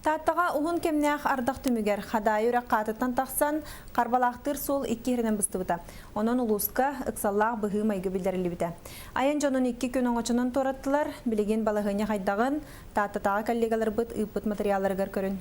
Тааттаҕа уһун кэмнээх ардах түмүгэр Хадаайы үрэх хаатыттан тахсан, Харбалаахтыыр суол икки иһэринэн быстыбыта. Онон улууска ыксаллаах быһыы-майгы биллэриллибитэ. Айан дьонун икки күн оҥочонон туораттылар. Билигин балаһыанньа хайдаҕын Тааттатааҕы коллегаларбыт ыыппыт матырыйаалларыгар көрүн.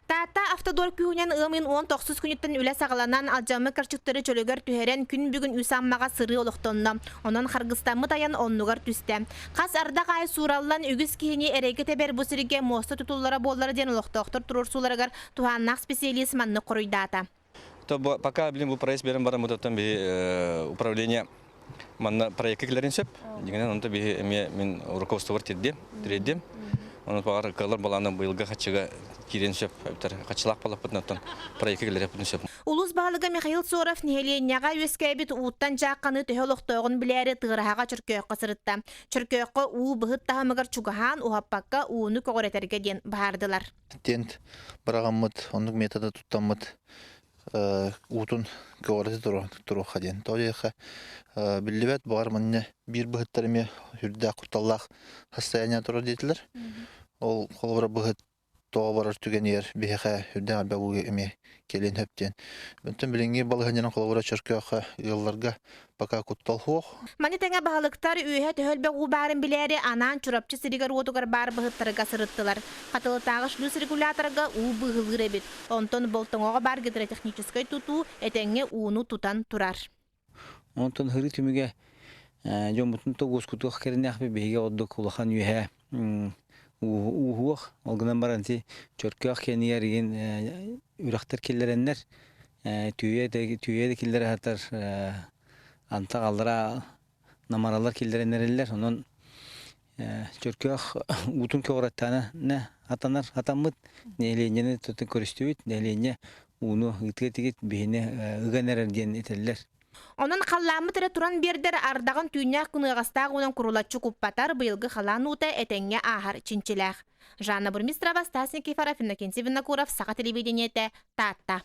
Таатта Автодор күүһүнэн ыам ыйын 19 күнүттэн үлэ саҕаланан, алдьаммыт кырчыктары чөлүгэр түһэрэн, күн бүгүн үс Аммаҕа сырыы олохтонно. Онон харгыстаммыт айан оннугар түстэ. Хас ардах аайы суураллан, үгүс киһини эрэйгэ тэбэр бу сиргэ муоста тутуллара буоллар диэн олохтоохтор туруорсууларыгар туһааннаах специалист маннык хоруйдаата. То пока блин бу проезд берен бараммытыттан биһи управление манна проекка кэлэрин сөп. Дигэнэн онто биһи эмиэ мин руководствобар тирдим, тириэрдим. Онон баҕар кыаллар балааны быйылгы хаччыга киирэн сөп, эбэтэр хаччылаах балаппытын проекка кэлэреппитин сөп. Улуус баһылыга Михаил Соров нэһилиэнньэҕэ үөскээбит ууттан дьаахханыы төһө олохтооҕун билээри Тыгыраһаҕа Чөркөөххө сырытта. Чөркөөххө уу быһыт таһымыгар чугаһаан уһаппакка ууну көҕүрэтэргэ диэн баһаардылар. Тент быраҕаммыт, оннук методы туттаммыт уутун көҕүрэтэ туруохха диэн. Тоҕо диэххэ, биллибэт, баҕар манна биир быһыттар эмиэ сүрдээх кутталлаах состояние турар диэтилэр. Ол холобура быһыт тоҕо барар түгэнигэр биһиэхэ үрдээх элбэх уу эмиэ кэлиэн сөп диэн. Онтон билиҥҥи балаһыанньанан холобура Чөркөөххө ыалларга пока куттал суох. Маны тэҥэ баһылыктар үөһэ төһө элбэх уу баарын билээри анаан Чурапчы сиригэр-уотугар баар быһыттарга сырыттылар. Хатылытааҕы шлюз регуляторга уу быыһылыыр эбит. Онтон Болтоҥоҕо баар гидротехническай тутуу этэҥҥэ ууну тутан турар. Онтон һырыы түмүгэ дьоммутун то уоскутуох кэринээхпит биһиги ордук улахан үөһэ ууһуох ол гынан баран ити Чөркөөх киэнигэр игин үрэхтэр киллэрэннэр түүйэ түүйэ да киллэрэ сатар антах аллараа намаралар киллэрэн эрэллэр онон Чөркөөх уутун көҕүрэттаана атанар атаммыт нэһилиэнньэни тутан көрүстүбүт нэһилиэнньэ ууну ыытыа этигит биһини ыган эрэр диэн этэллэр. Онон халлааммыт эрэ туран биэрдэр ардаҕын түүннээх кыныаҕастаах уунан курулаччы куппатар быйылгы халаан уута этэҥҥэ ааһар чинчилээх. Жанна Бурмистрова, Стас Никифоров, Иннокентий Винокуров, Саха телевидениетэ, Таатта.